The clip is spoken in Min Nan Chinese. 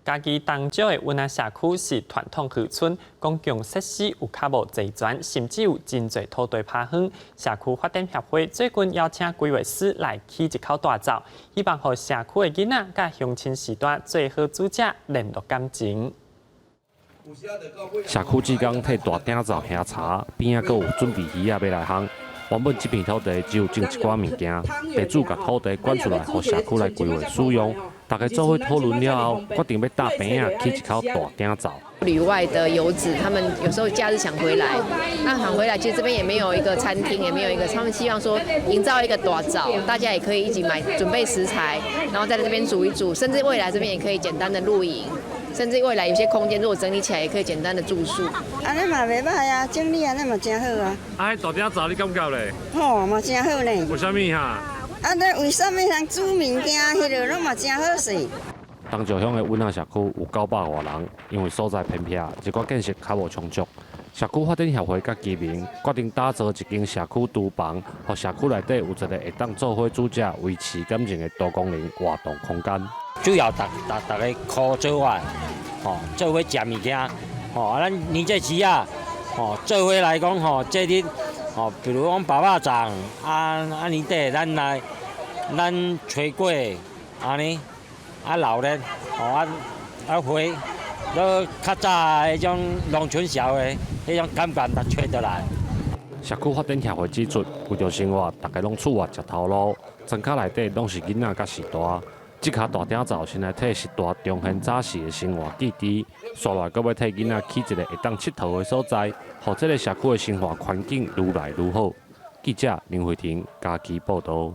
嘉義東石的塭仔社區是傳統漁村，公共設施有較無齊全，甚至有真濟土地拋荒。社區發展協會最近邀請規劃師來起一口大灶，希望予社區的囡仔佮鄉親序大做好煮食，聯絡感情。社區志工替大鼎灶烹茶，邊仔閣有準備魚仔欲來烘。原本這片土地只有種一寡物件，地主共土地捐出來，予社區來規劃使用。大家做伙討論了後，決定欲搭棚仔起一口大鼎灶。旅外的遊子，他們有時候假日想回來，那想回來，其實這邊也沒有一個餐廳，也沒有一個，他們希望說營造一個大灶，大家也可以一起買準備食材，然後在這邊煮一煮，甚至未來這邊也可以簡單的露營，甚至未來有些空間如果整理起來，也可以簡單的住宿。按呢嘛袂䆀啊，整理按呢嘛真好啊。啊，彼大鼎灶你感覺咧？吼，嘛真好呢。為啥物哈？啊，那為啥物人煮物件，彼个攏嘛真好勢。東石鄉的塭仔社區有900外人，因為所在偏僻，一寡建設較無充足。社區發展協會佮居民決定打造一間社區廚房，予社區內底有一個會當做伙煮食、維持感情的多功能活動空間。主要逐逐逐家箍做伙，吼，做伙食物件，吼，啊，咱年節時啊，吼，做伙來講，吼，節日，吼，比如講爸肉粽，啊啊年底咱來，咱炊粿，按呢，啊鬧熱，吼啊啊花，閣較早彼種農村社會彼種感覺，才揣著來。社區發展協會指出，為著生活，逐家攏出外食頭路，莊跤內底攏是囡仔佮序大。這跤大鼎灶先來替序大重現早時的生活記憶，紲來閣欲替囡仔起一个會當𨑨迌的所在，予這个社區的生活環境愈來愈好。記者林慧婷嘉義報導。